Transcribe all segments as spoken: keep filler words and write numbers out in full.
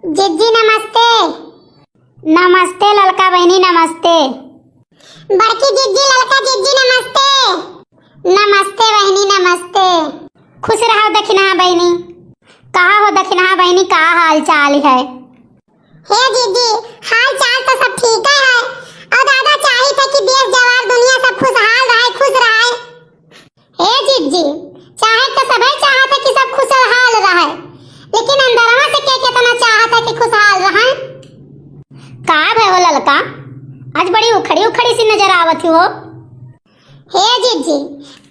जिज्जी नमस्ते। नमस्ते ललका बहिनी, नमस्ते। बड़की जिज्जी, ललका जिज्जी, नमस्ते। नमस्ते बहिनी, नमस्ते। खुश रहो दखिनहा बहिनी। कहा हो दखिनहा बहिनी, का हाल चाल है? हे जिज्जी, हाल चाल तो सब ठीक है। और दादा चाहित है कि देश जवार दुनिया सब खुशहाल रहे, खुश रहे। हे जिज्जी, चाहे तो सबै चाहत है कि सब खुशहाल रहे, लेकिन अंदरवा से के केतना चाहत है कि खुशहाल रहे? का भय हो ललका, आज बड़ी उखड़ी उखड़ी सी नजर आवत हो। हे जिज्जी,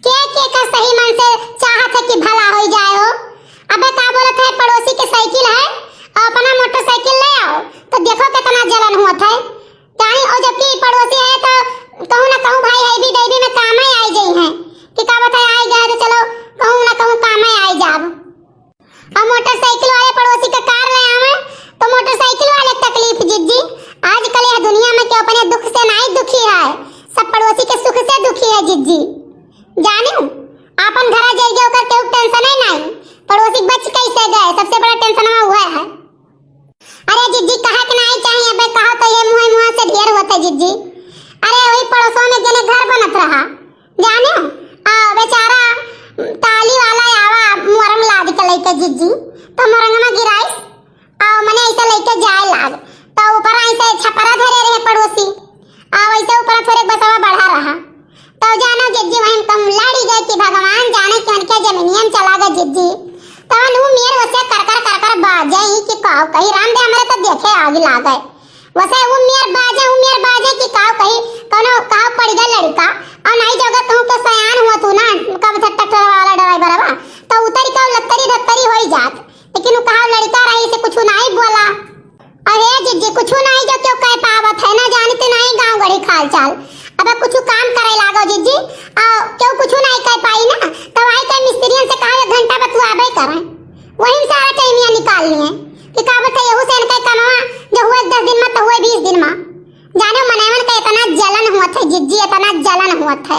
के के का सही मन से चाहत है कि भला हो जाए हो? अबे का बोलत है, पड़ोसी के साइकिल है और अपना मोटरसाइकिल ले आओ, तो देखो केतना जलन होत है। जानी, और जबकि पड़ोसी है तो कहूँ ना कहूँ भाई है भी दैवी में काम ही आई जाई है कि का बताए, आई गए तो चलो कहूँ ना कहूँ काम ही आई जाब। और मोटरसाइकिल वाले पड़ोसी का कार ले आवे तो मोटरसाइकिल वाले के तकलीफ जिज्जी। आजकल यह दुनिया में केहू अपने दुख से नहीं दुखी है, सब पड़ोसी के सुख से दुखी है जिज्जी। जानी, आपन घरा जाइए ओकर केहू टेंशन ही नहीं, पड़ोसी बच कैसे गए, सबसे बड़ा टेंशन में हुआ है। अरे जिज्जी, कहा के नाई चाहिए, अबे कहा तो ये मुँह मुँह से ढेर होते जिज्जी। अरे वही पड़ोसों में जेने घर बनत रहा, जाने, आ बेचारा टाली वाला आवा मुरंग लाद के लेके जिज्जी, तो मुरंग में गिराइस, आ मने ऐसे लेके जाए लाग, तो ऊपर ऐसे छपरा धरे रहे पड़ोसी, आ वैसे ऊपर थोड़े बसवा बढ़ा रहा। तो जानो जिज्जी, वहीं कम लड़ी गए कि भगवान जाने कि उनके जमीनियन चला गए जिज्जी। तवन ऊ मेर वसे कर कर कर कर बाजे ही कि काव कही राम दे हमरे तो देखे आग लागे। वसे ऊ मेर बाजे, ऊ मेर बाजे कि काव कही कौनो काव पड़ गए लड़का। और नहीं जो अगर कहूँ के सयान हुआ तू ना, कब से ट्रैक्टर वाला ड्राइवर बा, तो उतरी का लत्तरी धत्तरी होई जात। लेकिन ऊ कहा लड़का रही से कुछ नहीं बोला। अरे जिज्जी, कुछ नहीं जो क्यों कह पावत है, ना जानते नहीं गाँव गढ़ी खाल चाल। अब कुछ काम करे लागो जिज्जी, आ, क्यों कुछ नहीं कह पाई ना, तो आई के मिस्त्रियन से कहा एक घंटा बतुआबे करें, वही में सारा टाइमिया निकाल लिए कि का बता यहू से इनका कमावा जो हुए दस दिन में तो हुए बीस दिन में। जाने मनैवन का इतना जलन हुआ था जिज्जी, इतना जलन हुआ था।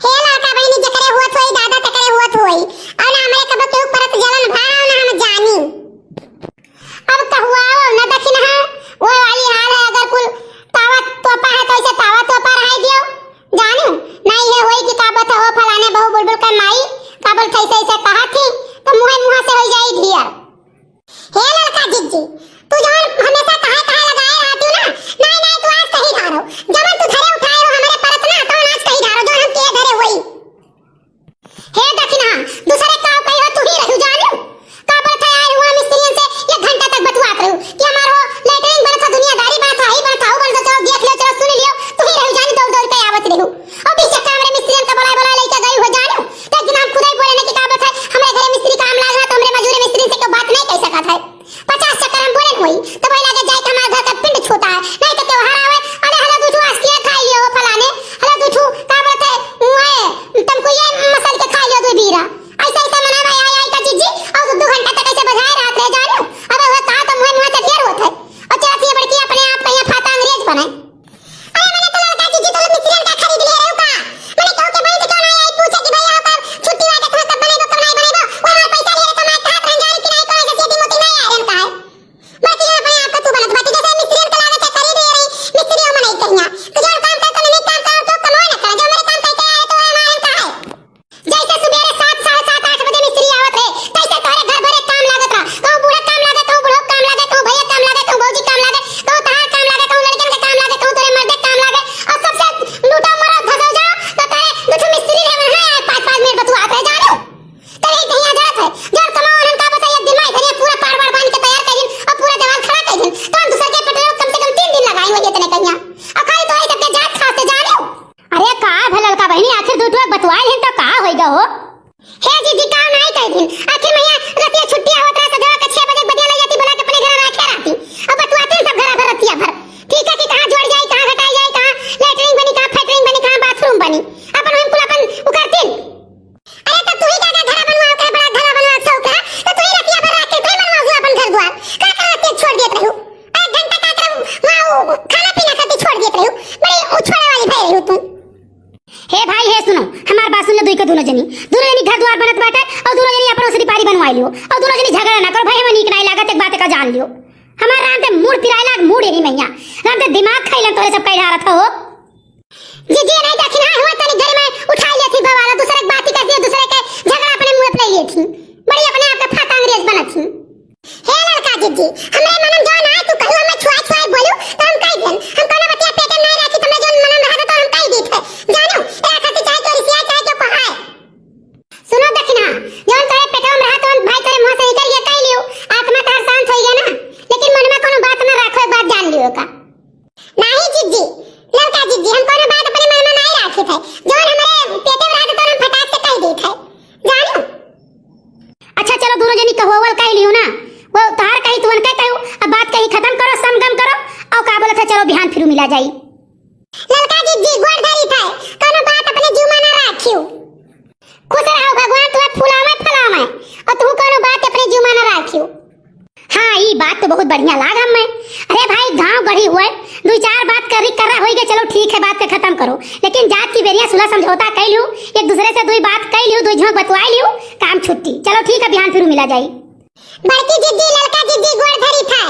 हे लड़का बहिनी, जेकरे होत होई दादा, तेकरे होत होई। और ना हमरे कबो केहू परत जलन भाव, ना हम जानी। अब कहुआ हो, ना दखिनहा, वो वाली हाल है। अगर कुल तावा तोपा है, तो ऐसे तावा तोपा रहाई दियो। जानू, ना ये होई कि का बता हो, फलाने बहू बुलबुल का माई, का बोल, ऐसे, ऐसे कहा थी, तो मुँहे मुँहा से हो जाई ढियर। हे ललका जिज्जी, तू जौन हमेशा कहे कहे लगाए रहती ना, नाई, नाई, तू आज कही डारो। जवन तू धरे उठाए हो हमरे परत ना, तौन आज कही डारो, जौन हम किए धरे होई। हे दखिनहा, दूसरे का कही हो, तू ही रहू जानू। का बोलत है, आए हुआ मिस्त्रियन से एक घंटा तक बतुआत रहू कि हमार हो लेटरिन बनत है, दुनियादारी बनत है, ई बनत है, ऊ बनत है, चलो देख लियो, चलो सुन लियो, तू ही रहू जानू, दौड़ दौड़ के आवत रहू। और बीस चक्कर हमरे मिस्त्रियन का बोलाए बोलाए लइका गई हो जानू, तो एक दिन हम खुदे बोले ना कि का बोलत है, हमरे घरे मिस्त्री काम लागल है, तो हमरे मजूरे मिस्त्री से कोई बात नहीं कह सकत है। पचास चक्कर हम बोले होई, तब वही लागे जाए कि हमारे घर का पिंड छूटा है, नहीं तो त्योहार आवे, अरे हलो दूठू आज किया खा लियो हो फलाने, हलो दूठू का बोलत है, मुँहे तुमको ये मसल के खा लियो दो बीरा। ऐसा ऐसा मना भाई आई आई का जिज्जी, और दो, दो घंटा तक ऐसे बजाए रात रह जानो। अबे वो कहा तो मुँहे मुँहे से ढेर होत है, और चलत ये बड़की अपने आप का यहाँ फाता अंग्रेज बने। अरे मने तो ललका जिज्जी तो मिस्त्रियन का खरीद लिए रहे का? मने कहू के बहिन से क्यों ना आई पूछे कि भैया ओकर छुट्टी लागे तो कब बनेबो, कब नहीं बनेबो? वो हमार पैसा लिए रहे तो मैं कहत रहन जाने कि नहीं, कौन से सीधी मोती नहीं आए रहन का है? बाकी हम अपने आप का तू बनत बाटी, जैसे मिस्त्रियन का लागे के खरीद लिए रही, मिस्त्री हो मनई कहिया। तो जो काम कर, तो नहीं काम कर, तो कमाए ना कर, जो मेरे काम करके आए तो हमारे का है। जैसे सुबेरे सात, साढ़े सात, आठ बजे मिस्त्री आवत रहे, तैसे तोहरे घर भरे काम लागत रहा। कहूँ बूढ़ा काम लागे, कहूँ बुढ़ऊ काम लागे, कहूँ भैया काम लागे, कहूँ भौजी काम लागे, कहूँ तहार काम लागे, कहूँ लड़कन के काम लागे, कहूँ तोरे मर्दे काम लागे। और सबसे लूटा मरो धसो जाओ, तो तोरे दो ठो मिस्त्री रहे, वहाँ आए पाँच, पाँच मिनट बतुआत रहे, जानो? तब एक कहिया जात है, जौन कमाओ उन्हन का बताई, एक दिन में इधर ये पूरा पार वार बांध के तैयार कर दिन और पूरा जवान खड़ा कर दिन। तो हम दूसर के पटवे कम से कम तीन दिन लगाई वही इतने कहिया। और खाली तो आई सबके जात खास से जाने हो। अरे का भलल का बहिनी, आखिर दू टोक बतुआइल हिन तो का होई गा हो? हे जिज्जी, का नाई कह दिन। आखिर मैया रतिया छुट्टी आवत रहा, सजवा के छह बजे बदिया ले जाती बुला के अपने घर रखे रहती। अब बतुआते हैं सब घर भर रतिया भर। ठीक है कि कहाँ जोड़ जाई, कहाँ घटाई जाई, कहाँ लेटरिन बनी, कहाँ फैटरिन बनी, कहाँ बाथरूम बनी। अपन हम कुल अपन उकरती। अरे तो तू ही का, का घरा बनवाओ के, बड़ा घरा बनवाओ के शौक है, तो तू ही रतिया भर रात के तू ही बनवाओ जो अपन घर द्वार। का का रतिया छोड़ देत रहू? एक घंटा का कर वहाँ वो खाना पीना खातिर छोड़ देत रहू। बड़ी उछोड़े वाली भई रहू तू। हे भाई, हे सुनो, हमार बात सुन लो, दुई के दोनों जनी, दोनों जनी घर द्वार बनत बाटे और दोनों जनी अपन ओसरी पारी बनवाई लियो और दोनों जनी झगड़ा ना करो भाई, हमें नीक नाई लागत, एक बात का जान लियो। हमार राम ते मूड़ पिराए लाग, मूड़ यही मैया। राम ते दिमाग खाइलन तोरे सब कह डारत हो। जीजी, नहीं देखी ना, हुआ तनी घर में उठा लिया थी बवाल, दूसरे के बात ही कर दिया, दूसरे के झगड़ा अपने मुंह पे ले ली थी। बड़ी अपने आप के फाका अंग्रेज बनत थी। हे लड़का जीजी, हमरे मनम जौन आए तू कहू, हमें छुआ छुआ बोलू, तो हम कह देन। हम कौनो बतिया पेटे में नहीं रखी, तुमरे जौन मनम रहा तो हम कह दी थे। जानू, ए खातिर चाहे के रिसिया, चाहे के कहाए। सुनो दखिना, जौन तोरे पेटवा में रहा, तौन भाई तोरे मुंह से निकल गया, कह लियो, आत्मा तोहार शांत हो गया ना, लेकिन मन में कोनो बात ना रखो, एक बात जान लियो का। नहीं जीजी, लड़का जीजी, हम कोनो बात अपने मन में नहीं राखी थे, जौन हमारे पेटे में रहा, तौन हम फटाक से कह दी थे, जानू। अच्छा चलो, दोनों जनी कहो, अवल कह लियो ना, वो तोहार कही, तुमन कह कहू, अब बात कही खत्म करो, समगम करो, और का बोलत है, चलो बिहान फिर मिला जाई। ललका जीजी, गोड़ धरी थे, कोनो बात अपने जुमा ना राखियो। खुश रहो, भगवान तुम्हें फुलावे फलावे, और तू कोनो बात अपने जुमा ना राखियो। हाँ, ई बात तो बहुत बढ़िया लाग हमें। अरे भाई, गांव गढ़ी हुए, दुई चार बात करी कर्रा होई गए, चलो ठीक है, बात के खत्म करो, लेकिन जात की बेरिया सुलह समझौता कई लियो, एक दूसरे से दुई बात कई लियो, दुई झोंक बतवाई लियो, काम छुट्टी। चलो ठीक है, बिहान फिर मिला जाई। बड़की जीजी, ललका जीजी, गोड़ धरी थे।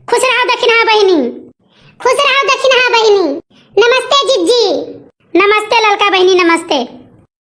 खुश रहो दखिना बहिनी।